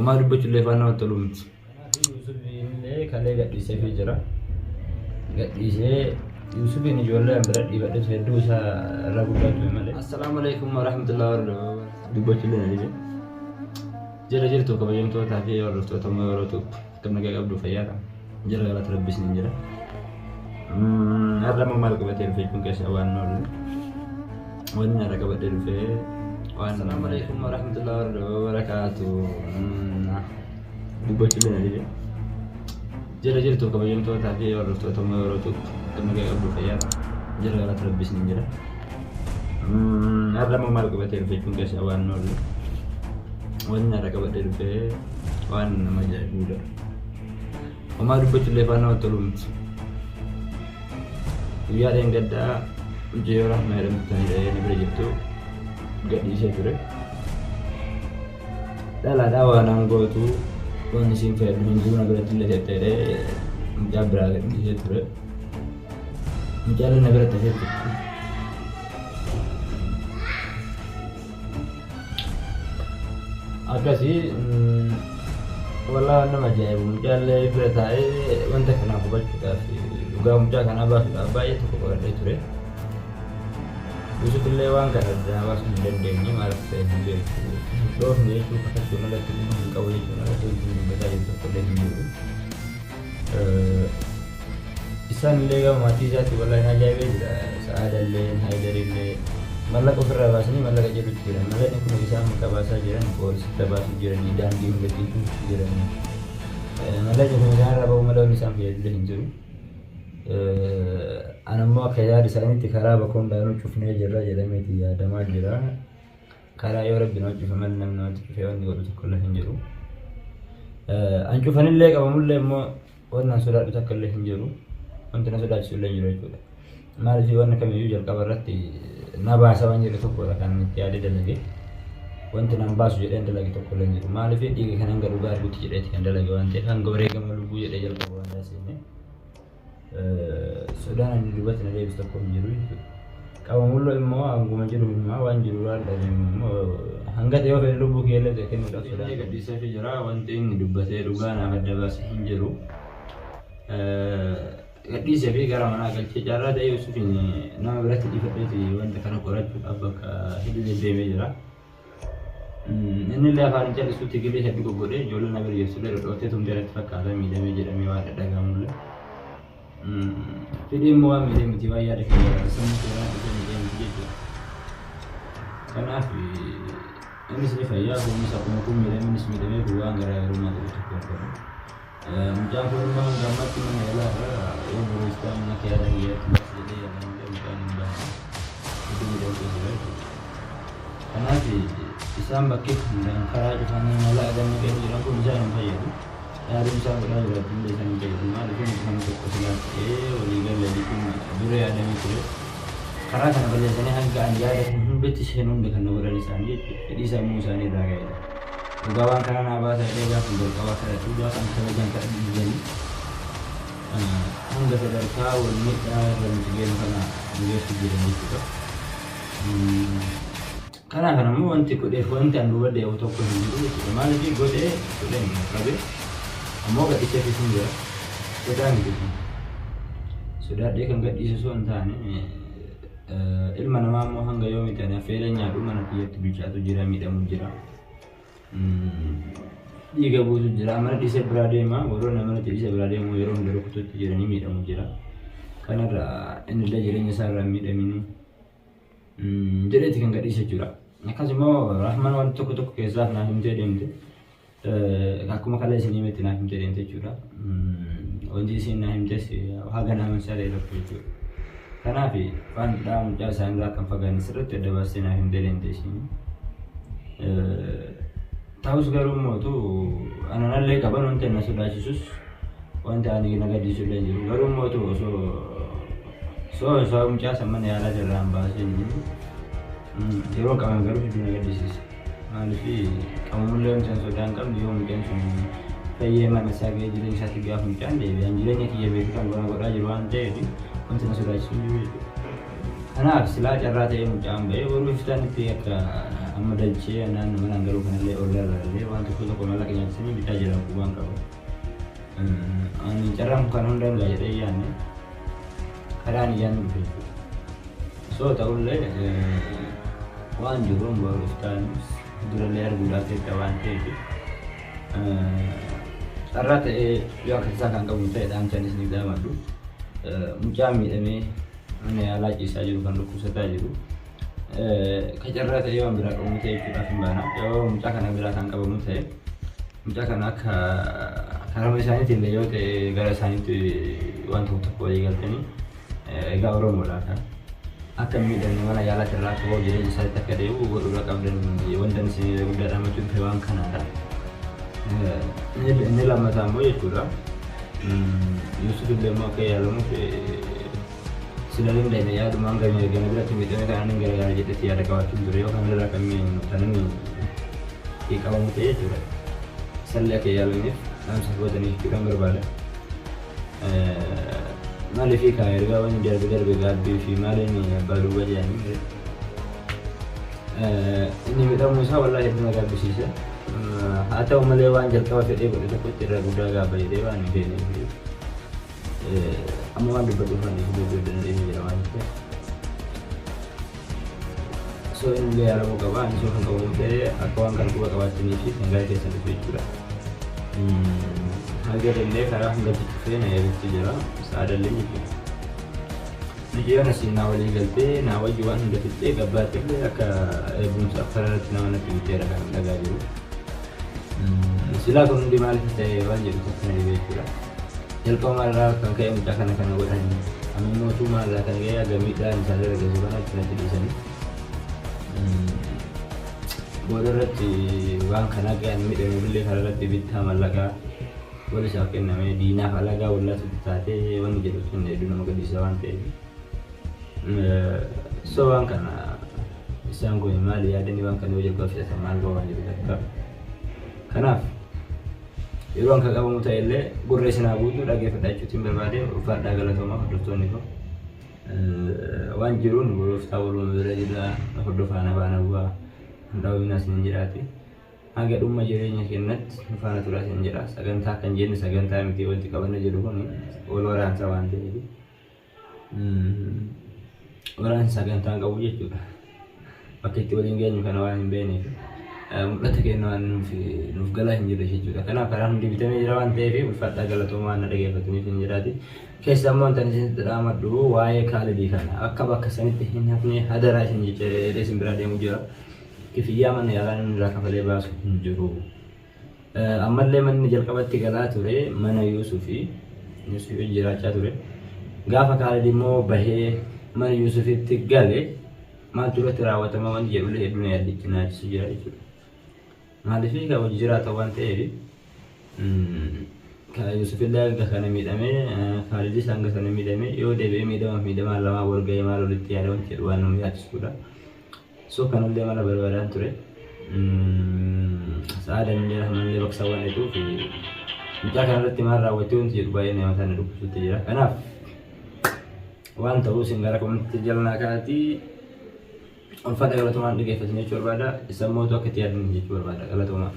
Homaa dubbachuullee afaan namatti tolu miti. Kanaaf Yuusufiin kalee gadhiiseefii jira. Gadhiisee Yuusufiin ijoollee an bira dhiifadhetu hedduu isaa irra guddaa ture malee. Assalaamu alaikum warahmatullahi wabarakatuh. Dubbachuullee na dhibe. Jira jirtu kabajamtootaa fi hordoftoota immoo yeroo tokko akkam nagaa qabdu fayyaadha. Jira galata rabbi isiniin jira. Har'a immoo maal qabatee dhufe jechuun keessa waan oolu. Wanni har'a qabadhee dhufe waan Assalaamu alaikum warahmatullahi wabarakatuh. Dubbachuullee na dhibe. Jira jirtu kabajamtootaa fi hordoftoota immoo yeroo tokko akkam nagaa qabdu fayyaadha. Jira galata rabbi isiniin jira. Har'a immoo maal qabatee dhufe jechuun keessa waan oolu. Wanni har'a qabadhee dhufe waan nama ajaa'ibudha. Homaa dubbachuullee afaan namatti tolu miti. Guyyaa dheengaddaa mucayyoo Rahmaa jedhamtu tani dhahee na bira jirtu gadhiisee ture. Dhalaadhaa waan aan gootu waan isiin fayyadu hin jiru na biratti illee tettee mucaa biraa gadhiisee ture. Mucaan na biratti hafee turte. Akkasii walaa nama ajaa'ibu mucaallee bira taa'ee wanta kana hubachuudhaaf dhugaa mucaa kanaa baasuudhaaf baay'ee tokko qoradhee ture. Yusuf illee waan kana addaa baasuu hin dandeenye maal akka ta'e hin beeku. Hin dhoofne jechuu kakachuun alatti dhimma hin qabu jechuun alatti wanti inni dubbataa jiru tokko illee hin jiru. Isaan illee gama maatii isaatti wallahi na ajaa'ibee jira. Sa'aadallee, Hayidarillee mallaqa ofirraa baasanii mallaqa jedhutti jiran. Mallaqni kun isaan maqaa baasaa jiran poolisitti baasuu jiranii daandii hundatti cufuutti jiranii. Mallaqni kun isaan irraa ba'uu malee wanni isaan fayyadullee hin jiru. An ammoo akka yaada isaaniitti karaa bakka hundaanuu cufnee jirra jedhameeti yaadamaa jira. Karaa yoo rabbi nama cufe malee namni namatti cufee wanni godhu tokko illee hin jiru. An cufanillee qabamullee immoo wanni an sodaadhu takka illee hin jiru. Wanti na sodaachisu illee hin jiru jechuudha. Maaliif wanni kamiyyuu jalqaba irratti na baasa waan jedhu tokkodha kan itti yaadee dalage. Wanti nan baasu jedheen dalage tokko illee hin jiru. Maaliif dhiiga kan hanga dhugaa arguutti jedheeti kan dalage waan ta'eef hanga wareegama lubbuu jedhee jalqaba waan taasisne. Sodaan ani duubatti na deebisu tokko hin jiru jechuudha. Qabamulloo immoo hanguma jiru himaa waan jiru waan dhabeemu immoo hanga ta'e yoo fedhe lubbuu kee illee ta'e kennuudhaaf sodaan. Inni gadhiiseefi jira wanti inni dubbatee dhugaa naaf adda baase hin jiru. Gadhiisee fi gara manaa galchee carraa ta'ee Yusufiin nama biratti dhiifadheeti wanta kana qorachuudhaaf bakka hedduu deddeemee jira. Inni illee afaan hin callisu tigilii hedduu goggodhee ijoollee na bira jirtu illee dhodhooftee tumtee natti fakkaata miidhamee jedhamee waan dhadhagahamullee. Fedhii immoo waan miidhee miti waan yaada keenya sammuu seeraan dhufee miidhee miti jechuudha. Kanaaf innis ni fayyaa kunis akkuma kun miidhamee innis miidhamee kun waan garaagarummaa qabu tokko hin qabu. Mucaan kun immoo hanga ammaatti mana yaalaa irra yoo boruu istaan mana yaala hiyyaatti baasa jedhee yaalan illee mucaan hin baane. Hedduu miidhamtee jira jechuudha. Kanaaf isaan bakkee hundaan karaa cufanii mala adanni keessa jiran kun isaan hin fayyadu. Yaaliin isaan godhaa jiraatu illee isaan hin fayyadu. Maaliif nuti nama tokko silaa ta'ee walii galle jechuun dura yaadamee ture. Karaa kana balleessanii hanga ani yaada kan hundatti seenu hunda kan na godhan isaanii jechuudha. Fedhii sammuu isaanii irraa ka'edha. Dhugaa waan kana naa baasa jedhee gaafa jalqabaa kadhadhu gaafa an kabajaan kadhadhu didanii hanga sadarkaa wal miidhaa irra nuti geenu kana nu geessu jiran jechuudha. Karaa kana immoo wanti godheef wanti an duuba deebi'u tokko hin jiru jechuudha. Maaliif godhee godheen qabe ammoo gadhiiseefis hin jira. Sodaa miti kun. Sodaadhee kan gadhiise osoo hin taane ilma namaa immoo hanga yoomii ta'an affeeree nyaadhu mana kiyyatti bilchaatu jira miidhamu jira. Dhiiga buusu jira mana dhiisee biraa deema warroonni mana dhiisee biraa deemu yeroo hunda rukutuutti jiranii miidhamu jira. Kanarra innillee jireenya isaa irraa miidhamini jedheeti kan gadhiise jechuudha. Akkas immoo Rahman wanti tokko tokko keessaaf naaf himtee deemte. Akkuma kalee isin himetti naaf himtee deemte jechuudha. Wanti isin naaf himtes haga nama saree tokko jechuudha. Kanaaf waan dhaa mucaa isaanirraa kan fagaanne sirriitti adda baastee naaf himtee deemte isin. Ta'us garuu mootu ananallee qaban wanti na sodaachisus wanti ani na gaddiisu illee jiru. Garuu mootu osoo soo osoo mucaa san mana yaalaa irraa hin baasee hin jiru. Yeroo qaban garuu hedduu na gaddisiisa. Maaliif qabamullee wanti an sodaa hin qabne yoo mucaan sun fayyee mana isaa ga'ee jireenya isaatti gaafa mucaan deebi'an jireenya kiyya beeku kan godhaa godhaa jiru waan ta'eef wanti na sodaachisu hin jiru jechuudha. Kanaaf silaa carraa ta'ee mucaan ba'ee boruu iftaan itti akka Amma dachee naannoo manaan galuu kanallee ollaa irraallee waan tokko tokko mallaqa nyaachisanii bitaa jiran qubaan qaba. Ani carraan kun kan hunda hin ga'a jedhee yaadne karaan yaadne dhufe jechuudha. So ta'ullee waan jiruun boru iftaan durallee arguudhaaf jecha waan ta'eef carraa ta'ee yoo akka isaa kan qabu ta'e dhaamsa isiniif dhaamadhu. Mucaa miidhamee mana yaalaa ciisaa jiru kan dhukkubsataa jiru ka carraa ta'ee waan biraa qabamu ta'e jechuudhaaf hin baana. Yoo mucaa kana biraa kan qabamu ta'e mucaa kana akka karama isaaniitiin illee yoo ta'e gara isaaniitti waan tokko tokko walii galtanii egaa Oromoodha kan akka hin miidhamne mana yaalaatti irraa akka bahu jireenya isaatti akka deebi'u godhuudha qabdan wanta isin guddaa dhaamachuu dhufe waan kanaadha. Inni lammataa immoo jechuudha. Yusuf illee immoo akka yaalamuuf sila danda'ame yaadumaan gama gana biratti miidhame kanaan hin gargaara jedhetti yaada qabaachuun ture yoo kan irraa kan kan inni qabamu ta'e jechuudha. Isallee akka yaalaniif dhaamsa fudhatanii jechuudhaan barbaada. Maaliif kaa ergaa wanni darbe darbe gaabbii fi maaliin abbaa duuba jedhanii inni miidhamuu isaa wallaahi hedduu na gaabbisiise. Haa ta'u malee waan jalqaba fedhee godhe tokkotti irra guddaa gaabba jedhee waan hin beekneef amma waan dubbadhu kan dubbachuu dandeenye jira waan ta'eef. So inni illee yaalamuu qaba. Ani soo kan qabamu ta'e akka waan kana quba qabaattanii fi kan gara keessan dhufe jechuudha. Haga illee karaa hundatti cufee na eegutti jira. Sa'aadallee jechuudha. Mucayyoon asiin naa walii galtee naa wajji waan hunda fixxee gabbaatti illee akka eegumsaaf karaa irratti nama natti bitteera kan dhagaa jiru. Silaa kun hundi maaliif ta'e waan jedhu tokko na dhibe jechuudha. Jalqaba maalirraa kan ka'e mucaa kana kana godhanii amma immoo utuu maalirraa kan ka'e haga miidhaan isaanirra geessu kana itti natti dhiisanii. Booda irratti waan kana ga'an miidhameef illee karaa irratti bittaa mallaqaa wal isaaf kenname diinaaf alagaa wallaatu itti taatee wanni jedhu sun hedduu nama gaddisiisa waan ta'eef. So waan kana isaan kun maali yaadanii waan kana yoo jalqaba fixatan maal qaba waan jedhu takka. Kanaaf yeroo an kan qabamu ta'e illee gurra isin haa guutuu dhaggeeffadhaa jechuutiin barbaade ulfaadhaa galatoomaa hordoftoonni koo. Waan jiruun gooftaa waluma bira jira hordofaa na faana bu'aa hin dhaabinaa isin jedhaati. Haga dhuma jireenya keenyatti nu faana turaa isin jedha. Sagantaa kan jenne sagantaa miti wanti qabanne jedhu kun wal waraansa waan ta'eef. Waraansi sagantaa hin qabu jechuudha. Bakka itti waliin geenyu kana waan hin beekneef mul'ata keenya waan nuuf galaa hin jirre jechuudha. Kanaaf karaan hundi bitamee jira waan ta'eef ulfaadhaa galatoomaa waan na dhageeffataniif hin jiraati. Keessa immoo wantan isinitti dhaamadhu waa'ee kaalidii kana akka bakka sanitti hin hafne hadaraa isin jecha isin biraa deemu jira. Kifiyyaa mana yaalaa namni irraa kafalee baasu hin jiru. Ammallee manni jalqabatti galaa ture mana Yuusufi. Yuusufi jiraachaa ture. Gaafa Kaalid immoo bahee mana Yuusufitti gale maaltu irratti raawwatama wanti jedhullee hedduu na yaaddichi na yaachisu jira jechuudha. Maaliif kan hojii jiraata waan ta'eef kan Yuusufillee hanga kana miidhamee Kaalidis hanga sana miidhamee yoo deebi'ee miidhamaaf miidhamaan lamaa wal ga'ee maal walitti yaada wanti jedhu waan nama yaachisudha. So kanallee mala barbaadaan ture. Sa'aadan illee rahmanillee baksa waan eeguuf mucaa kanarratti maal raawwattee wanti jedhu baay'ee nama sana dubbisutti jira. Kanaaf waan ta'uu isin gara komantii jala naa ka'aatii ulfaata galatoomaan dhaggeeffatanii jechuu barbaada. Isa mootu akka itti yaadan jechuu barbaada galatoomaa.